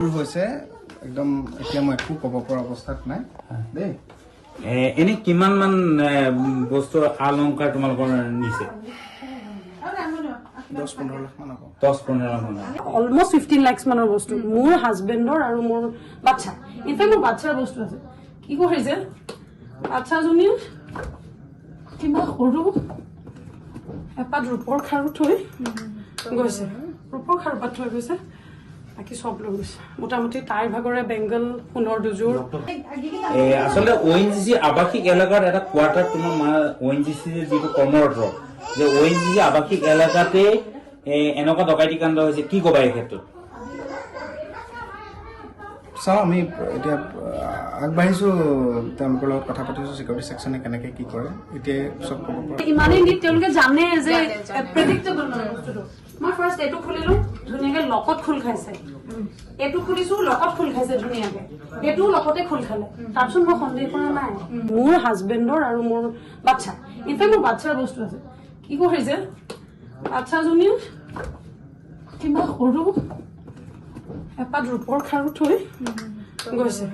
হৈছে একদম, এতিয়া মই একো ক'ব পৰা অৱস্থাত নাই দেই। এনে কিমান মান বস্তু আ অলংকাৰ তোমালোকৰ নিছে? 10-15 লাখ মান হ'ব। 10-15 লাখ মান। অলমষ্ট 15 লাখছ মানৰ বস্তু মোৰ হাজবেণ্ডৰ আৰু মোৰ বাচ্ছা। ইনফেক্ট মোৰ বাচ্ছাৰ বস্তু আছে। কি কৰিছে, বাচ্ছাজনীৰ কিবা সৰু এপাত ৰূপৰ খাৰু থৈ গৈছে, ৰূপৰ খাৰু পাত থৈ গৈছে, বাকী চব লৈ গৈছে। মোটামুটি তাইৰ ভাগৰে বেংগল সোণৰ দুযোৰ। আচলতে অ' এন জি চি আৱাসিক এলেকাত এটা কোৱাৰ্টাৰ, তোমাৰ মা অ' এন জি চি যিটো কৰ্মৰত, যে অ' এন জি চি আৱাসিক এলেকাতে এনেকুৱা ডকাইতি কাণ্ড হৈছে, কি ক'বা এই ক্ষেত্ৰত? চাওঁ, আমি এতিয়া আগবাঢ়িছো, তেওঁলোকৰ লগত কথা পাতিছো, চিকিউৰিটি ছেকশ্যনে কেনেকে কি কৰে, এতিয়া চব ক'ব পৰা ইমানেই নিট, তেওঁলোকে জানে যে প্ৰেডিক্টেবল মানে বস্তুটো। মই ফাৰ্ষ্ট এইটো খুলিলো, ধুনীয়াকে লকত খোল খাইছে। এইটো খুলিছো, লকত খোল খাইছে ধুনীয়াকে। এইটোও লকতে খোল খালে। তাৰপিছত মই সন্দেহ কৰা নাই। মোৰ হাজবেণ্ডৰ আৰু মোৰ বাচ্ছা, ইনফেক্ট মোৰ বাচ্ছাৰ বস্তু আছে। কি কৰিছে, বাচ্ছাজনীৰ কিবা সৰু এপাত ৰূপৰ খাৰু থৈ গৈছে।